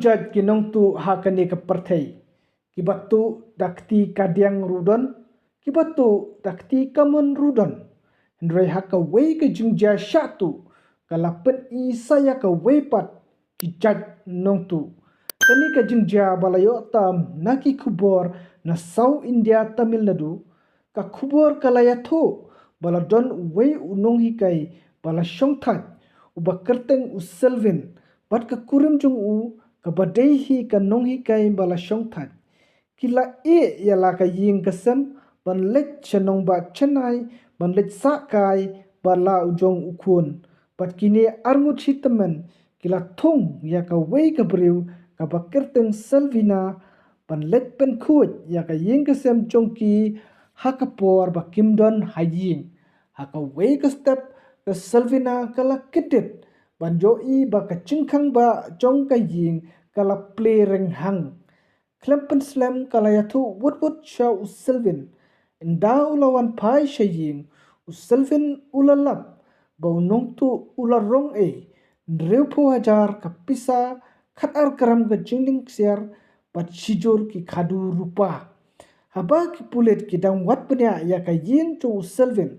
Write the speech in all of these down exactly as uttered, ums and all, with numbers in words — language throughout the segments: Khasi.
Jait ki nongtuh ha kane ka pyrthei, kiba tuh da kti kadiang ruh don, kiba tuh da kti kamon ruh don. Hynrei ha kawei ka jingjia shah tuh, ka la pyni sa ïa kawei pat ki jait nongtuh. Kane ka jingjia ba la ïoh tam na ki khubor na South India, Tamil Nadu, ka khubor ka la ïathuh ba la don uwei u nonghikai ba la shongthait, uba kyrteng u Selvin, bad ka kurim jong u kaba dei hi ka nonghikai ba la shongthait. Ki la ïeh ïa la ka ïing ka sem ban leit sha nongbah Chennai ban leit sah kai bad la u jong u khun. Bad kine arngut shi tymmen ki la thung ïa kawei ka briew kaba kyrteng Selvina ban leit pynkhuid ïa ka ïing ka sem jong ki ha ka por ba kim don ha ïing. Ha kawei ka step ka Selvina ka la kyntait ban ïohi ba ka jingkhang ba jong ka ïing ka la plie rynghang. Khlem pynslem ka la ïathuh wut wut sha u Selvin. Ynda u la wan phai sha ïing, u Selvin u la lap ba u nongtuh u la rong ei hynriewphew hajar ka pisa, khatar gram ka jingding ksiar, bad shijur ki khadu rupa. Haba ki pulit ki dang wad bniah ïa ka ïing jong u Selvin,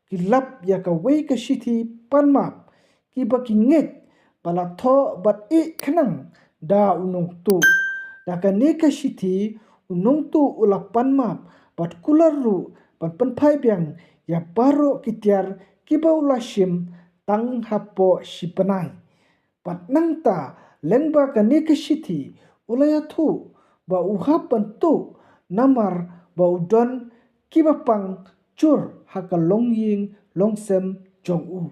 ki lap ïa kawei ka shithi pan map, kiba ki ngeit ba la thoh bad ïeh khnang da u nongtuh. Da kane ka shithi u nongtuh u la pan map bad kular ruh ban pynphai biang ïa baroh ki tiar kiba u la shim tang hapoh shi bnai. Bad nangta lyngba kane ka shithi u la ïathuh ba u hap ban tuh namar ba u don kiba pang jur ha ka longïing longsem jong u.